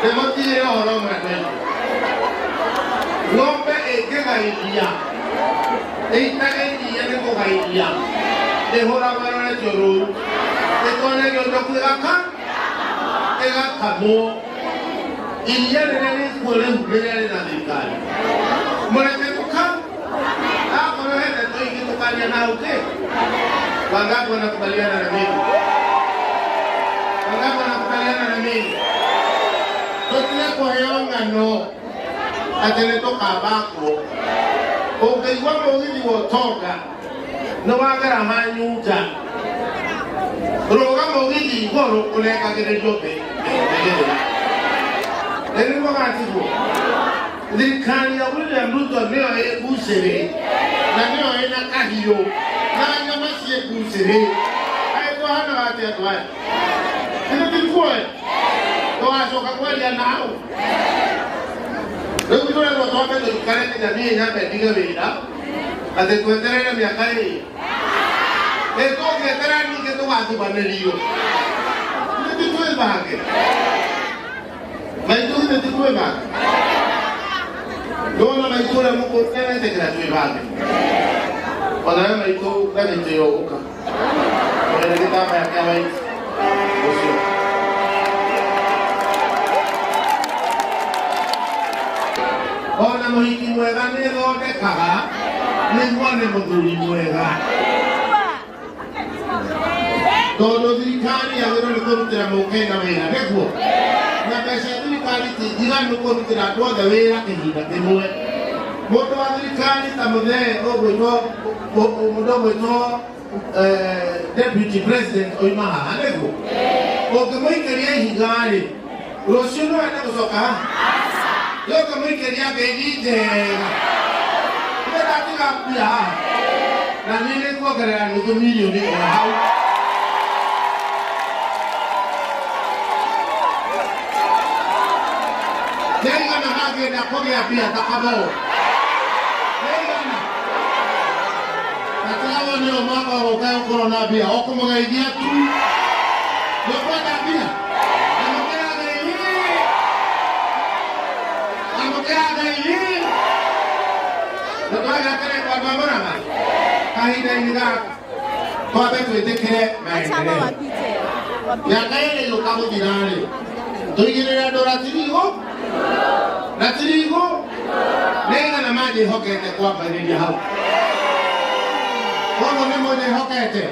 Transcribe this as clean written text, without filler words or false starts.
Ndĩmũtigĩre ũhoro ũmwe andũ aitũ. Ng'ombe ĩngĩgairia ĩitage iria nĩ kũgairia ĩhũragwo ĩroretio rũru ĩtonagio njoku ĩgakamwo iria rĩrĩa rĩkuo rĩu rĩrĩa rĩna thirikari mũreke tũka akorwo he ndeto ingĩ tũkaria na hau kĩ. Wangapi wanakubaliana na mimi? Wangapi wanakubaliana na mimi? Tũtige kũheo ng'ano atĩ nĩ tũkambakwo. Ũngĩigua mũgithi wa ũtonga nĩ wagera manyunja rũga mũgithi igũrũ ũnengagĩrĩrio thĩ thĩ. Nĩguo gatiguo thirikari ya William Ruto nĩyo ĩ mbucĩrĩ na nĩyo ĩna kahiũ na nyama ciĩ mbucĩrĩ. Kaĩ twahanaga atĩa andũ aya? Ithuĩ tikuoe tũgacoka kwaria nao. Rĩu tũrerwo twambe tũikare nginya niĩ nyambe ndige wĩra atĩ tweterere mĩaka ĩrĩ ĩ tũngĩeterera ningĩ tũgathubanĩrio. Ithuĩ ti twĩbange maitũ, ithuĩ ti twĩbange. Ndona maitũ ũrĩa mũkũrũ nĩaretĩkĩra twĩbange. Onawe maitũ ngagĩtĩo ũka ũrĩa gĩtambaya kĩa white ũcio. Ona mũhiki mwega nĩ thondekaga nĩguo nĩ mũthuri mwega tondũ thirikari yagĩrĩirwo nĩ kũrutĩra mũkenya wĩra nĩguo na mbeca thirikari ti njiganu kũrutĩra andũ othe wĩra kĩhinda kĩmwe. Mũndũ wa thirikari ta mũthee ũgwĩtwo mũndũ ũgwĩtwo deputy president oima haha nĩguo ũngĩmũikĩria ihiga rĩ rũciũ no ende gũcoka haha ũngĩmũikĩria ngeithi njega ndatiga mbia haha na niĩ nĩnguongerera nuthu milioni o hau. Nĩaigana mangĩenda kũgĩa mbia ta Kamau? Nĩaigana? Gatigawo nĩ o mwaka ũgũka ũkorwo na mbia o kũmũgeithia tu. Nĩũkwenda mbia? Amũkĩra Ngai. Amũkĩra Ngai. Na twagatere kwa andũ a Mũrang'a kahinda-inĩ gaka twambe twĩtĩkĩre maendeleo. Mĩaka ĩrĩ yũka gũthira-rĩ tũigĩrĩre andũ ratirigo ratirigo nĩigana manjĩhokete kwambĩrĩria hau koguo nĩ mũnjĩhokete.